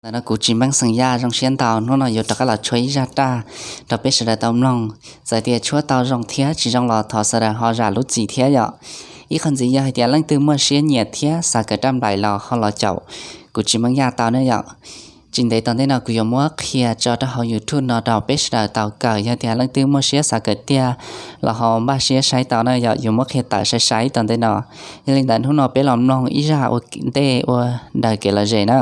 Ntawm no kuv Tsis Meeb xeem Yaj zoo siab ntau hnub no yuav rov qab los tshuab ib zaj raj rau peb sawv daws tau mloog. Txawm tias tshuab tau zoo thiab tsis zoo los thov sawv daws ho zam lub txim thiab yom. Ib qho ntxiv yog hais tias leej twg muaj siab nyiam thiab xav kawm raj nplaim los ho los caum kuv Tsis Meeb Yaj tau ne yom. Tsis ntev tom ntej no kuv yuav muab qhia tso rau hauv YouTube no rau peb sawv daws tau kawm. Yog tias leej twg muaj siab xav kawm tiag los ho npaj siab saib tau na yom, yuav muab qhia tawm sai sai tom ntej no. Yog li ntawd hnub no peb los mloog ib zaj ua ntej ua daws kev lom zem na.